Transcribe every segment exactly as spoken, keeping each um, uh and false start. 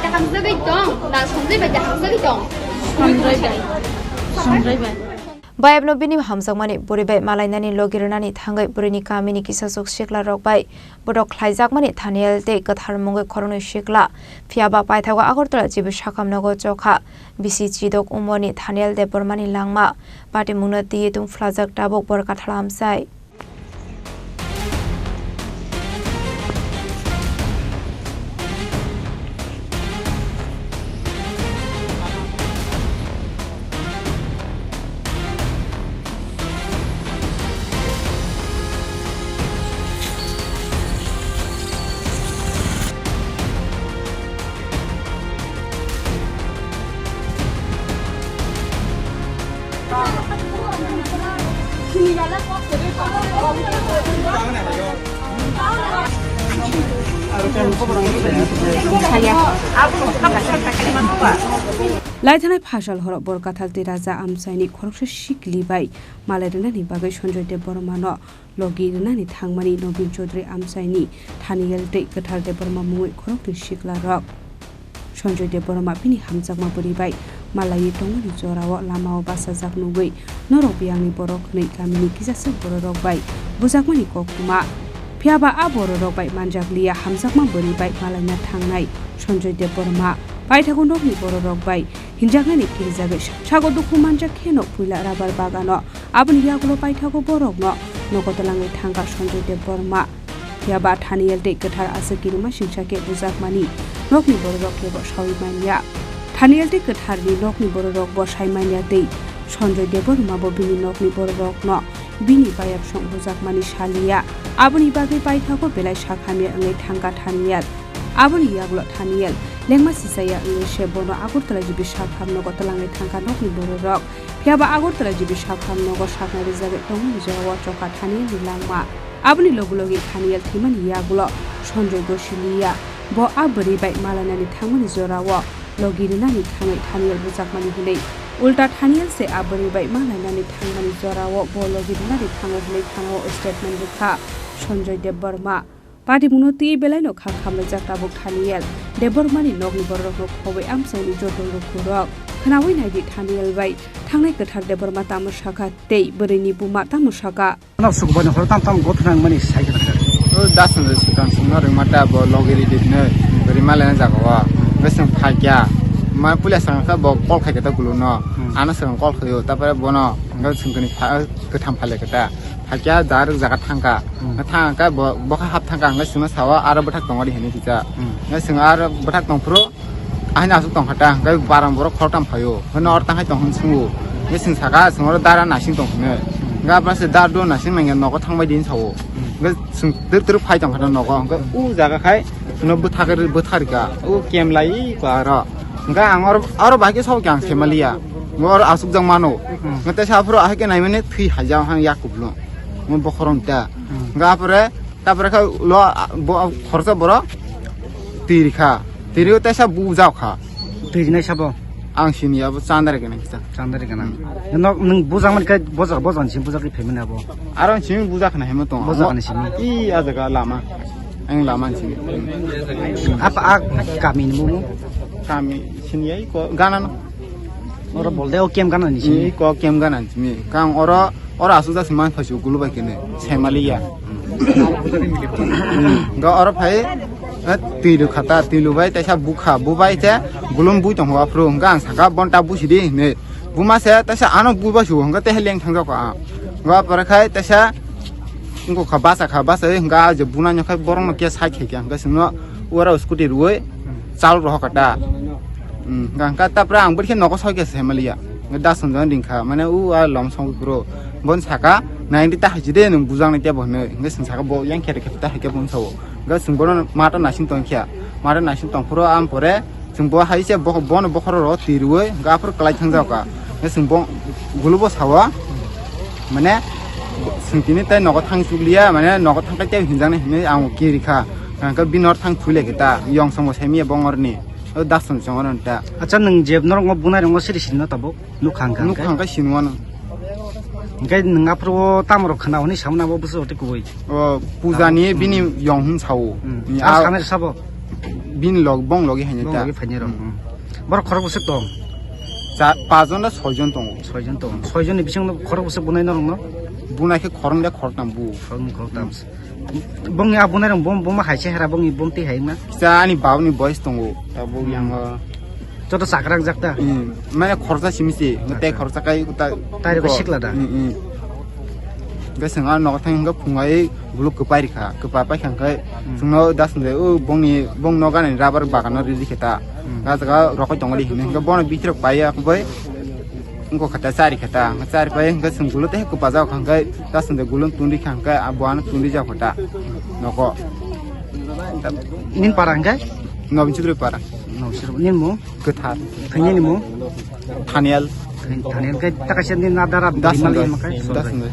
Hamjagwi tong, na Sanjoy bai de hamjagwi tong. Sanjoy bai. Sanjoy bai. Bayapno bini hamjakmani bwrwi bai malainani logi rwnani thangwi bwrwini kamini kisasuk siklarok bai bodok khlaijakmani Thaniel tei kwthar mungwi khoroknwi sikla. Phiyaba paithago Agartala G B sakham nogo chokha bisi chidok umorni Thaniel Debbarmani langma. Patimungno twiwi tungphlajak tabuk Borkathal amchai. Laithanai phasal horo Borkathal tei Raja Amchaini khoroksa sikli bai malai rwnani bagwi Sanjoy Debbarmano logi rwnani thangmani Nobin Chaudhary amchaini Thaniel tei Kwthar Debbarma mungwi khoroknwi siklarok. Sanjoy Debbarma bini hamjakma bwrwi bai malaiwi tongmani jorao lamao bachajak nugwi norok biyangni borok hwnwi kamini kisasa bororok bai bujakmani koktwma. Phiyaba a bororok bai manjakliya hamjakma bwrwi bai malaina thangnai Sanjoy Debbarma. Paithago nokni bororok bai hinjaknani kirijagwi sago dukhu manjak kheno puila rabar bagano. Aboni yagulo paithago borokno nogo twlangwi thangkha Sanjoy Debbarma. Phiyaba Thaniel tei Kwthar aswk kirima singsa khe bujakmani nokni bororok kebo saui manya. Thaniel tei Kwtharni nokni bororok bo sai manya tei Sanjoy Debbarma bo bini nokni bororokno bini bayapsong bujakmani saliya. Aboni bagwi paithago belai sak hamya wngwi thangkha Thaniel. Aboni yagulo Thaniel lengma sisaya wngwi se bono Agartala G B sakham nogo twlangwi thangkha nokni bororok. Phiyaba Agartala G B sakham nogo saknai rijagwi tongmani jorao chokha Thanielni langma. Aboni logi logi Thaniel thwimani yagulo Sanjoy gosiliya. Bo a bwrwi bai malainani thangmani jorao logi rwnani thangwi Thaniel bujakmani hwnwi. Ulta Thaniel se a bwrwi bai malainani thangmani jorao bo logi rwnani thango hwnwi thanao statement rwkha Sanjoy Debbarma. Patimungno twi belaino kha khamlaijak tabuk Thaniel Debbarmani nokni bororokno khobwi amchaini joto lukurok. Khwnawi naidi Thaniel bai thangnai Kwthar Debbarma tamo sakha tei bwrwini buma tamo sakha. Ano sukubani horo tam tam gothna wngmani sai khe. O dasan de sukang sungno rwngma ta bo logi ridi hwnwi bwrwi malaina jaga o. Bwswng phaikya. Ma puila sangkha bo call khaikha ta guluno. Hmm. Ano sangkha call khaio. Tapore bono hwnkhe sungkani pha-, kwtham phale khe ta. Hakhe dar jaga thangkha. Hmm. Thangkha bo, bokha hap thangkha, hwnkhe chwngno sao, "Aro bwthak tongo," hinwi kisa. Hmm. Hwnkhe chwng aro bwthak tongphuru, ahini aswk tongkha ta, hwnkhe barang borok khoroktham phaio. Hwnkhe oro tangkhai tong hwn swngo. Hwnkhe chwng saka, "Chwng oro dara nasing tong," hwnwi. Hmm. Hwnkhe aboni se dar do nasing nangya nogo thangbai di, hwnwi sao. Hmm. Hwnkhe chwng twrwk twrwk phai tongkha ta nogo, hwnkhe o jaga khai chwngno bwthak, bwtharkha. O kem lai ko aro. Hwnkhe ang oro, oro bahai khe sabo khe ang semaliya. Hwnkhe oro aswkjak mano. Hmm. Hwnkhe teisa aphuru ahai khe naimani thwi haijak hang yak kubulung. Mo bokhorok ta. Hmm. Hwnkhe apore, tapore khe lo, bo, khoroksa borok twi rikha. Twi rikha teisa bujak kha. Twi rinai sabo? Ang sini abo chandari gana kita. Chandari gana. Hmm. Nok nwng bujak man khe bojak, bojak ni simi bujak khe phaimani abo. Aro simi bujak khna hemo tong. Bojak ni simi. I a jaga lama. Ang lama ni simi. Apa a kami ni mumu? Kami sini ai ko gana no. Oro bolde o kem gana ni simi. I ko kem gana ni simi. Kang oro, oro aswk jak sima phaisu gulu bai kene. Semaliya. Ga oro phai, eh, twilu khata, twilu bai teisa bukha, bu bai te gulum bui tongo aphuru. Ga ang saka bonta busi di ne. Buma se teisa ano bu bai su, ga te leng thang jak a. Ga pore khai teisa Wngkha basa kha, basa wngkha je bunai no khai borok no khe sai khe khe hwnkhe chwngno oro scooty rwui chal rohor kha ta. Hmm, hwnkha tapra ang bwrwi khe nogo soi khe se maliya. Hwnkhe da swngjak ring kha, mane u a lom song bro. Bon saka, "Naidi ta hai jide nwng bujak nai tebo," hwnwi. Hwnkhe chwng saka bo yang khe khe ta hai khe bon sao. Hwnkhe chwng bono mato naising tong khe. Mato naising tong phuru am pore Chwng bo hai se bo-, bono bokhorok ro twi rwui hwnkhe aphuru kwlai thang jak kha. Hwnkhe chwng bo gulubo sao, mane, chwng tini tei nogo thang chukliya, mane, nogo thang kai tei hinjaknai hinwi ang kiri kha. Hwnkhe bini oro thang thwi lai khe ta, yong song bo sai manya bongor ni. O das song song oro ta. Acha, nwng je norok ngo bunai rok ngo siri sini no tabuk? Nuk khang kha Nuk hwnkhe? Khang kai sini wano. Hwnkhe nwng aphuru o tamo rok khna hwnwi samani abo bwswk tei kubui? O puja ni bini yong hwn sao. Hmm. Ni Ar a- sanai sabo? Bini log, bong logi haino Bong ta. Logi phainai rok. Hmm. Hmm. Borok khorok bwswk tong? Cha-, pajon na soijon tongo. Soijon tong. Soijon ni bising no khorok bwswk bunai norok no? Bunai khe khorong de khoroktam bu. Khorong khoroktam. Hmm. Bongni a bunai rok bom, bom hai se hera bongni bom twi hai ma? Cha ani bab ni boys tongo. Ta bo Hmm. yang, uh, Joto chakrak jak ta? Hmm. Mane khoroksa simi se, tei Acha. Khoroksa kai ta. Tai rok ko sikla da? Hmm, hmm. Hingke chwng a nogo thang hingke phungai guluk kwpai rikha, kwpa paikha hingke Hmm. chwngno das hwnde, o bongni, bong noganani rubber bagano riri khe ta. Hmm. Ah jaga rokoi tongori hinwi hingke bono bitirok paiya bai wngkha ta chari khe ta, chari pai hingke chwng guluk tei kwpa jaga hingke das hwnde guluk tun rikha hingke bo ano tun rijak khe ta nogo. Nin para hingke? Nobin Chudri para. Nobin Chudri, nin mo? Kwthar. Thangya ni mo? Thaniel. Thaniel kai ta kaisa ni na dara Das Bimal Sundar. Yang kai Das Sundar. Sundar.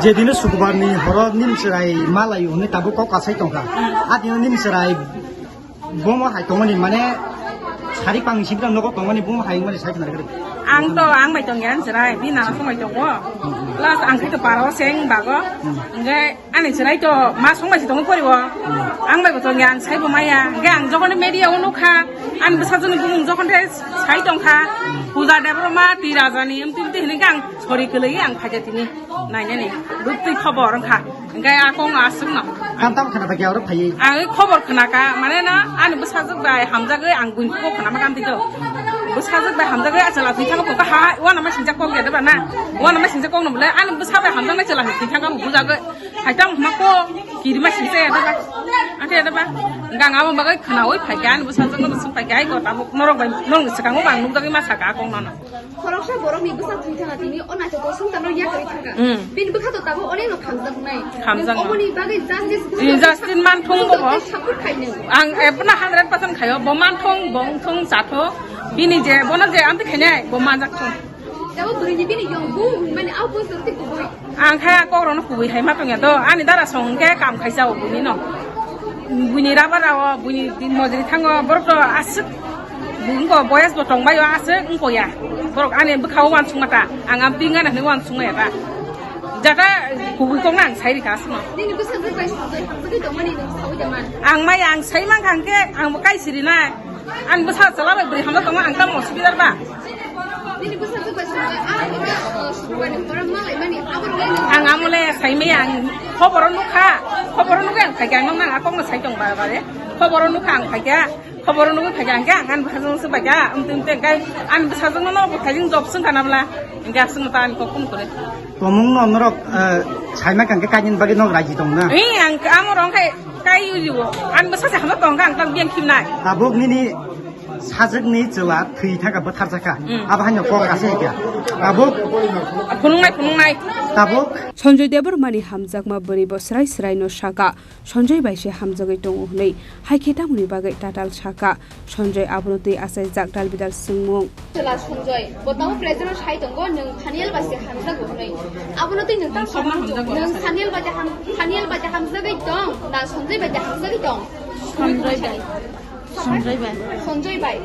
Je dino Sukbar ni horo nim chwrai malai hwnwi tabuk kok kasai tongkha. A dino nim chwrai bomo hai tongmani mane sari pang sibra nogo tongmani bomo hai mani sai khna rikri. Ang to ang bai tongya ang chwrai, bini nana song bai tongo. Plus ang khe to paro seng bago. Hmm. Hingke Ani chwrai to ma song bai se tongwi poriwo. Ang bai bo tongya, ang saibo maya. Hingke ang jokhon media o nukha, ani bwsajwkni bumung jokhon de sai tongkha, Puja Debbarma, Twi Rajani, emti emti hinwi ang sori kwlwi ang phaikha tini nainani. Rwktwi khobor wngkha. Hingke a kong aswkno. Tam tam khna phaikha oro phaiwi. Ang khobor khnaka, mane na ani bwsajwk bai hamjagwi ang buini kok khnama kamtwi do. Bwsajwk bai hamjagwi achwla thwi thangkha, ha, uanama singjak kok ya deba na. Uanama singjak kokno bole ani bwsa bai hamjaknai chwla thwi thangkha bujagwi. Haitang huma ko kirima singsa ya daba. Ante ya daba. Gang abo bagai khnawi phaikha ani bwsajwkno bwswk phaikha ai ko tabuk norok bai norokni swkango bang nukjagwi ma saka kong nono. Khoroksa borokni bwsa thwi thangkha tini o naithok kosong tano yakarwi thangkha. Hmm. Bini bwkha to tabuk oneno khamjaknai. Khamjaknai. Oboni bagwi justice Injustice man thung bo bo. Support khainai. Ang ebna hundred percent khayo bo man thung bo wng thung cha thung. Bini je bono je amtwi khainai bo manjak thung. Tabuk bwrwini bini yong bu hwnmani abo poster tei kubui. Ang khe a kokrokno kubui hai ma tongya do, ani dara song hwnkhe kam khaisa o buini no. Buini rubber rao, buini mojri thango, borok to aswk, bo wngko boyes bo tongbaio aswk wngko ya. Borok ani bwkhao uansukma ta, ang am ping gana hwnwi uansukma ya ta. Jata kubui kokno ang sai rikha aswkno. Nini bwsajwk bai songwi hamjagwi tongmani nwng saui da man? Ang maya ang sai mankha hwnkhe ang bo kai sirinai. Ang bwsa chwla bai bwrwi hamjak tongo, ang tamo osubidar ba? Nini bwsa chwla bai songwi, ah, ika, uh, Sukrubani horo malaimani, abo rwlaino. Ang amole saimaya, ang khoboro nukha, khoboro nukha ang phaikha, ang nang akokno sai tong ba bare, khoboro nukha ang phaikha, khoboro nukha phaikha, ang khe ang ani bwsajwkno swbaikha, amtwi amtwi ang khe ani bwsajwkno no bwthaijwng job swngkha na bwla, ang khe aswkno ta ani kok phone kore. Tomungno norok, eh, saima kangkhe kainwini bagwi nok raji tongna? Ee, ang amo rong khe kai uli o. Ang bwsa se hamjak tongkha, ang tang biyang khimnai. Tabuk nini sajwkni chwla thwi thangkha, bwtharjakha. Hmm. Abo haino kok asai kha. Tabuk. Phunuknai, phunuknai. Tabuk. Sanjoy Debbarmani hamjakma bwrwi bo swrai swraino sakha. Sanjoy bai se hamjagwi tongo hwnwi, hai khe tamoni bagwi tatal sakha. Sanjoy abono twi achaijak dalbidal swngmung. Chwla Sanjoy, bo tamo present o sai tongo, nwng Thaniel bai se hamjago hwnwi. Abono twi nwng tamo hamjago. Nwng Thaniel bai de ham-, Thaniel bai de hamjagwi tong, na Sanjoy bai de hamjagwi tong? Sanjoy bai. Sanjoy bai. Sanjoy bai.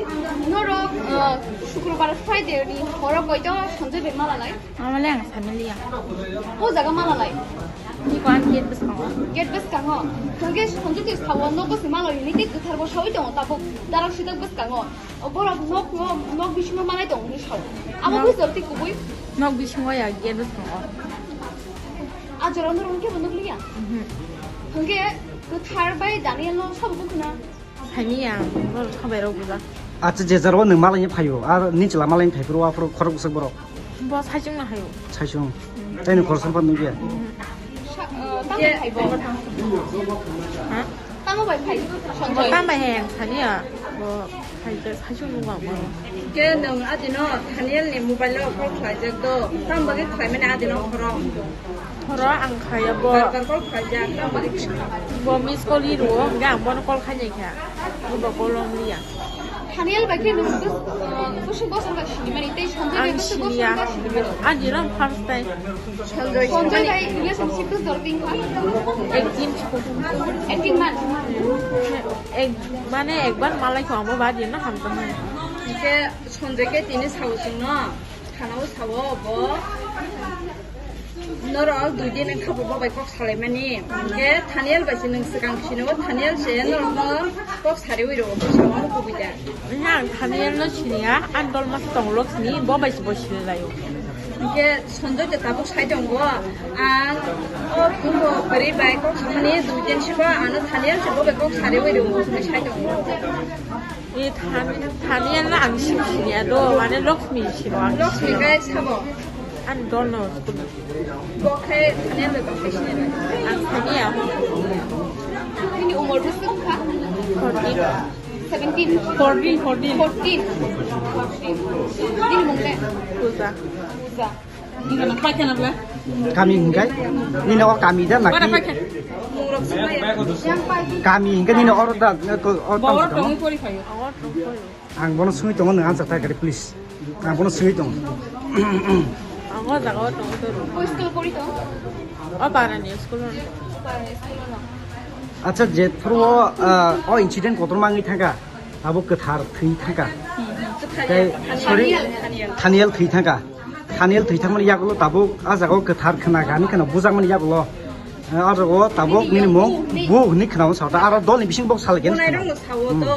Norok, uh, Sukrobar Friday ni horo koito Sanjoy bai mala lai? Amale ang saniliya. O jaga mala lai? Niko ang gate bwskango. Gate bwskango. Hwnkhe Sanjoy twi sao nok bwswi mala yuni tei kwthar bo saui tongo tabuk darak sidak bwskango. O borok nok, nok, nok bisingo malai tongo hwnwi sao. Abo bwswk twi kubui? Nok bisingo ya gate bwskango. A jora norok kebo nukliya? Mhm. Hwnkhe kwthar bai Daniel no sabo bukhuna? Saini ang, borok khabai rok bujak. Acha, je jaro nwng malai phaio, ar ni chwla malai phai phuru aphuru khorok bwswk borok. Bo saichung no haio. Saichung. Hmm. Tei nwng khoroksa phan nukya. Hmm. Sa-, uh, tamo bai phai bo? Ha? Tamo bai phai? Bo tamo bai hai ang sani ya. Bo hai je saichung nukha bo. Ke nwng adino Daniel ni mobile o call khlaijak do. Tamo bagwi khlai mani adino khorok. Horo ang khaya bo. Bar bar call khlaijak, tamo bagwi khlai. Bo miss call ri rwo, hingke ang bono call khainai kha. Bo call rong liya. Thaniel bai khe nwng bwswk, uh, bwswk bosor bai sinimani, tei Sanjay bai bwswk bosor bai sinimani? Ang siniya. Ani rom first time. Sanjay bai relationship bwswk jorting kha? Ek din. Ek din man? Ek, mane ekbar malai kho ang bo ba din na hamjakmani. Hingke Sanjay khe tini sao chwngno, thanao sao bo. Norok dui din wngkha bo bai kok salaimani. Hingke Thaniel bai se nwng swkang sini o, Thaniel se norokno kok sariwi rwo, bwskango kubui da. Oya, ang Thaniel no siniya, ang dol mas tong lok sini, bo bai se bo sini laio. Hingke Sanjoy de tabuk sai tongo, ang o bumo bwrwi bai kok samani dui din sibo ano Thaniel se bo bai kok sariwi rwo, sai tongo. E Than-, Thaniel no ang sim siniya do, mane Lakshmi sino ang. Lakshmi siniya. Khe sabo? Ang dol no school. Bo khe Thaniel bai kok siniya. Ang siniya. Nini umor bwswk kha? Fourteen. Seventeen. Fourteen, fourteen. Fourteen. Nini mung le? Puja. Puja. Kami hingkai? Nini o kami da naki? Kami hingkai nini oro da, ko, o tang sa tong? Ang bono sungwi tongo, nwng answer thai kari, please. Ang bono sungwi tongo. Ang o jaga o tongo, tongo. Ko school pori tongo? O Barani school o. Barani school o. Acha, je thoro, ah, o incident kotor mangwi thangka, abo kwthar thwi thangka. Tei, sorry, Thaniel. Thaniel thwi thangka. Thaniel thwi thangmani yagulo tabuk a jaga o kwthar khna gani khna bujakmani yagulo, eh, a jaga o tabuk nini mung bu hwnwi khnaui sao ta, aro dolni bising bok salai gani khna. Bunairokno sao to,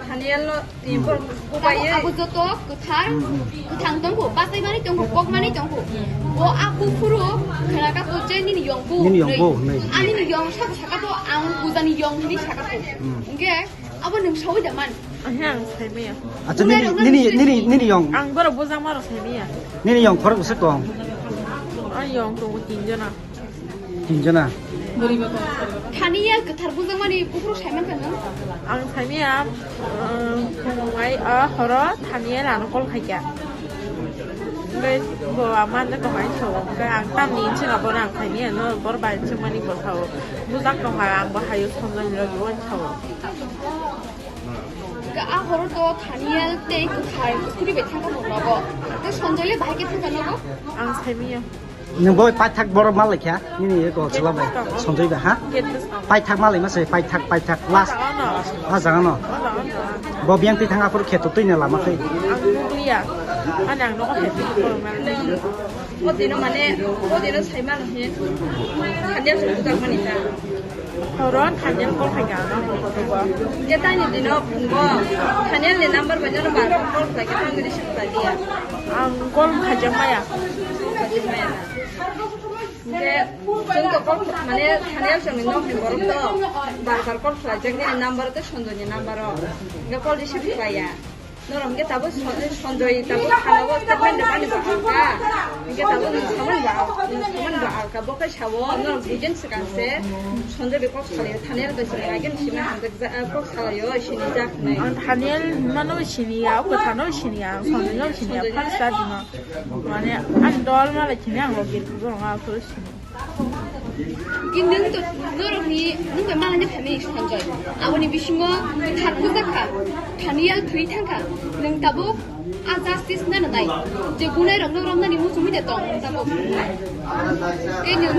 Thaniel no twi bor bubaye. Abo joto kwthar, kwthang tongkho, bachaimani tongkho, kokmani tongkho. Bo a buphuru khna ka ko je nini yong bu hwnwi. Nini yong bu hwnwi. Ani ni yong saka saka to ang pujani yong hwnwi saka to. Hwnkhe Abo nwng saui da man? Ahe, ang saimaya. Acha, nini, nini, nini, nini yong? Ang borok bujak maro saimaya. Nini yong khorok bwswk tong? Ang yong tongo tinjona. Tinjona? Thani ya kwthar bujakmani buphuru saiman kha nwng? Ang saimaya, um, phungai, ah, horo Thani ya rano call khaikha. Hwnkhe bo ama no tongmani sao, hwnkhe ang tamni hinwi swngo bono ang saimaya no, bor bai swngmani bo sao. Bujak tongkha, ang bo haio Sanjoy ni logi o sao. Hwnkhe a horo to Thaniel tei kwthar kwrwi bai thangkha bo nogo. Tei Sanjoy le bahai khe thangkha nogo? Ang saimaya. Nwng bo paithak borok ma laikha, nini eko chwla bai, Sanjoy bai, ha? Gate bwskango. Paithak ma laima se, paithak, paithak, last. Ono. Ah, jaga no. Ono, ono. Bo biyang twi thang aphuru kheto twi na lama khe. Ang nukliya. Ani ang nogo kheto twi borok na. O dino mane, o dino sai mano he. Thaniel se bujak mani ta. Horo Thaniel call khai ka ano. Hwnkhe taini dino phungo Thaniel ni number bai nono bar bar call khlai khe tamo receive khlai diya. Ang call khaijak maya. Khaijak maya na. Hwnkhe chwng to call mane Thaniel chwng ni nok ni borok to bar bar call khlai jak nini number o tei Sanjoy ni number o. Hwnkhe call receive khlai ya. Norok hwnkhe tabuk Son-, Sanjoy tabuk thana o statement rwmani bo alka. Hwnkhe tabuk nwng samani bo al-, nwng samani bo alka. Bo khe sao, norok duijon swkang se Sanjoy bai kok salaio, Thaniel bai sini agini simi hamjak ja-, kok salaio, sini jak hinwi. Ang Thaniel hwnmano siniya, o kwthano siniya, ang Sanjoy no siniya, Sanjoy no? First start no. Mane, ang dol malai sini, ang logir kubo wng, ang khe sini. Ki nwng to norokni, nwng bai malai nai phaimani Sanjoy. Aboni bisingo kwthar bujak kha, Thaniel thwi thang kha. Nwng tabuk a justice nana nai. Je bunai rokno romnani muchungwi de tong tabuk. Tei nwng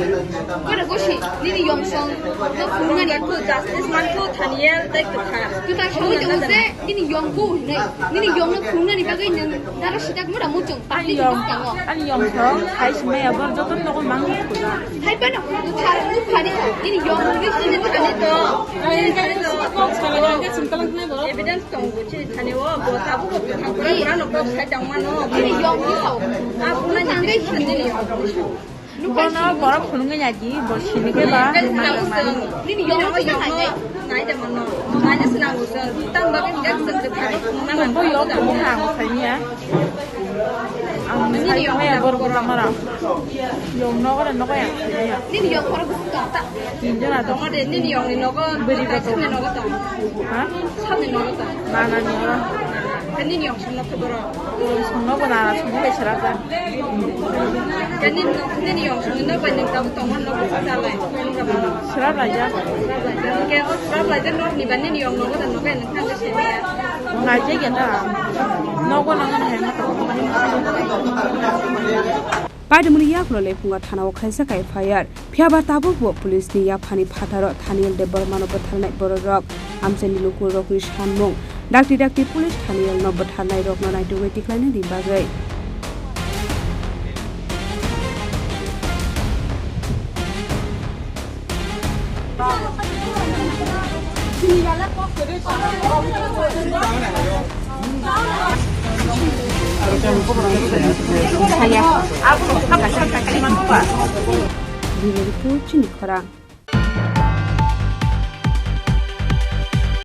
kora gosi nini yong song no phunuknani. Justice mankho Thaniel tei kwthar. Kwthar sawi tongo je nini yong bu hinwi. Nini yongno phunuknani bagwi nwng dara sitak mura muchung public ni bwskango. Ani yong song hai se maya bor joto nogo mang thukjak. Hai phano kwthar nukhani nini yong nini thani to. Evidence tongo chini thani o bo tabuk kwthar pura pura no kok sai tongmano. Nini yong ni sao. A phunuknani nini yong ni sao. Bono borok phunugwi naidi, bo sini khe ba. Nini yong no kisa nai de. Nai de mano. Nai de sinang bo song. Tam ba ke jak song de phai phunugna nang. Bo yong phunugna ang saimaya. Ang nini yong ya bor bor mara. Yong nogo re nogo ya. Nini yong bor bor ta. Nini yong nogo. Beri ba to. Samni nogo ta. Ha? Samni nogo ta. Na na ni ora. Nini yong song no to boro. Songno bo nana songno bai sera ja. Kani nini yong song no bai nang tabuk tongma no bo salai. Sera ja. Ke o sera ja no ni bani ni yong no bo no ke nang thang se ya. Ngai je ke ta. No bo nang nang hai ma to. Paidamuni yakulo Lephunga thana o khaijak F I R. Phiya ba tabuk bo police ni yaphani phataro Thaniel Debbarmano bwtharnai bororok. Amchaini lukurokni sanmung, dakti dakti police Thaniel no bwtharnai rokno naitugwi tikhlainani bagwi. Chini khorang.